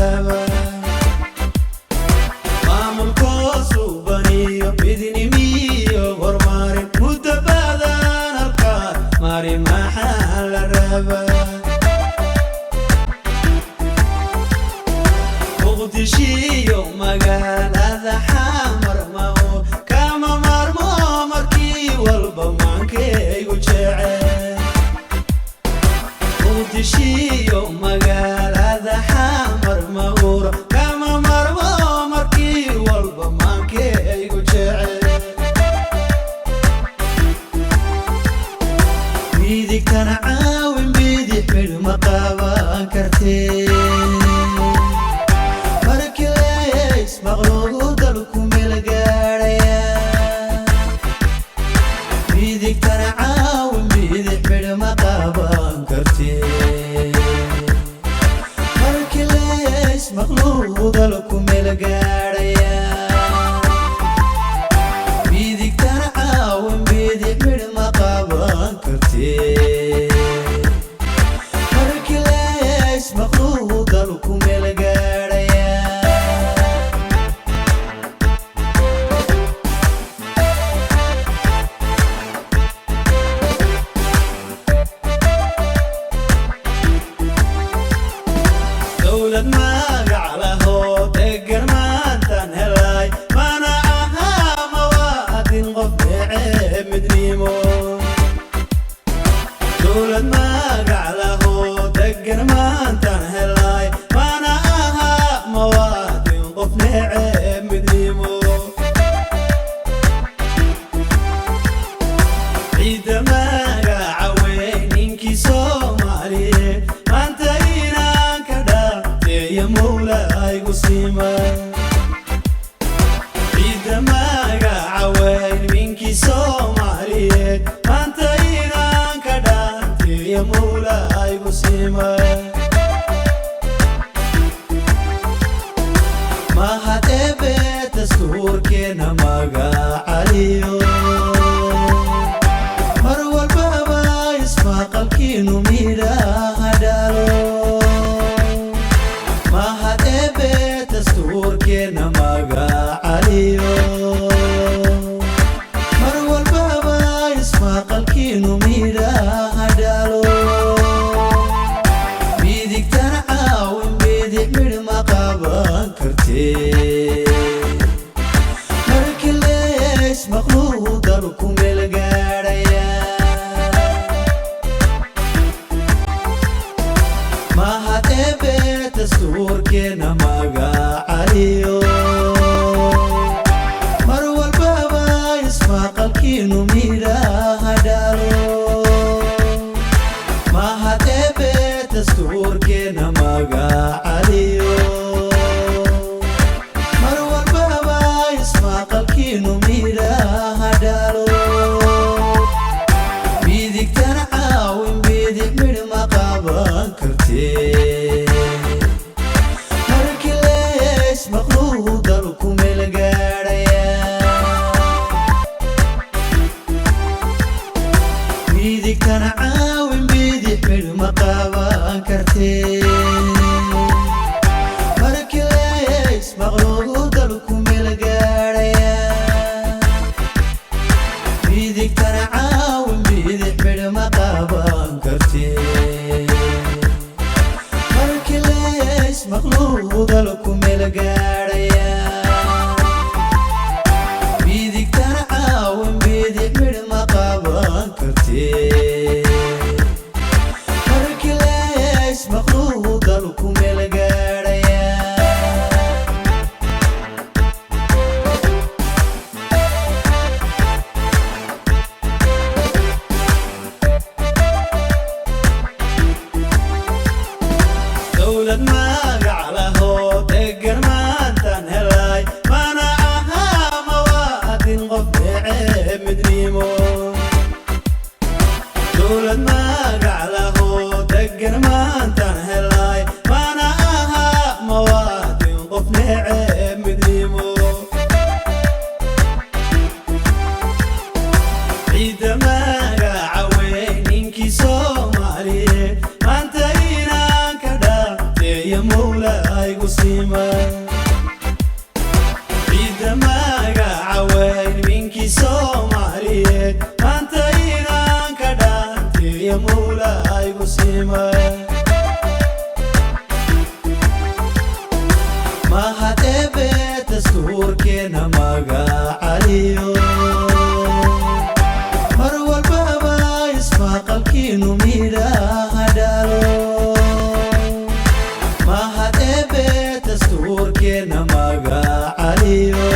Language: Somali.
Rabaa maamulkoosu baniyo midnimiyo horumarin muddo badan halkaa mari, maxaa la rabaa? Muqdishiyo magaalada Xamar maho kama maarmo, markii walba maankaygu jecel. Muqdishiyo magaalada Xamar mahuro kama maarmo, markii walba maankaygu jecel. Midigtana caawin, bidix midh ma qaban kartee. Markii leys maqluugu dalku meel gaadhaya. Midigtana caawin, bidix midh ma qaban kartee. Markii leys maqluugu dalku meel gaadhaya. Midigtana caawin, bidix midh ma qaban kartee. Markii leys maqluugu dalku meel gaadhaya. Dowlad magac lahoo degan maantaan helay, mana ahaa mawaadin qof neceb midnimo. Dowlad magac lahoo degan maantaan helay, mana ahaa mawaadin qof neceb midnimo. Ciidda magaca weyn ninkii Soomaaliyeed maanta inaan ka dhaafteeya Mawla igu siima. Ciidda magaca weyn ninkii Soomaaliyeed maanta inaan ka dhaafteeya Mawla igu siima. Mahad Eebe dastuurkeena magacaliyo, mar walbaba ismaqalkiinu midhaha dhalo. Mahad Eebe dastuurkeena magacaliyo, mar walbaba ismaqalkiinu midhaha dhalo. Midigtana caawin, bidix midh ma qaban kartee. Markii leys maqluu dalku meel gaadhaya. Mahad Eebe dastuurkeena magacaliyo, mar walbaba ismaqalkiinu midhaha dhalo. Mahad Eebe dastuurkeena magacaliyo, mar walbaba ismaqalkiinu midhaha dhalo. Midigtana caawin, bidix midh ma qaban kartee. Markii leys maqluu dalku meel gaadhaya. Midigtana caawin, bidix midh ma qaban kartee. Markii leys maqluugu dalku meel gaadhaya. Midigtana caawin, bidix midh ma qaban kartee. Markii leys maqluugu dalku meel gaadhaya. Midigtana caawin, bidix midh ma qaban kartee. Markii leys maqluugu dalku meel gaadhaya. Dowlad magac lahoo degan maantaan igu siima. Ciidda magaca weyn ninkii Soomaaliyeed maanta inaan ka dhaanteeya Mawla igu siima. Mahad Eebe dastuurkeena magacaliyo, mar walbaba ismaqalkiinu midhaha dhalo. Mahad Eebe dastuurkeena magacaliyo.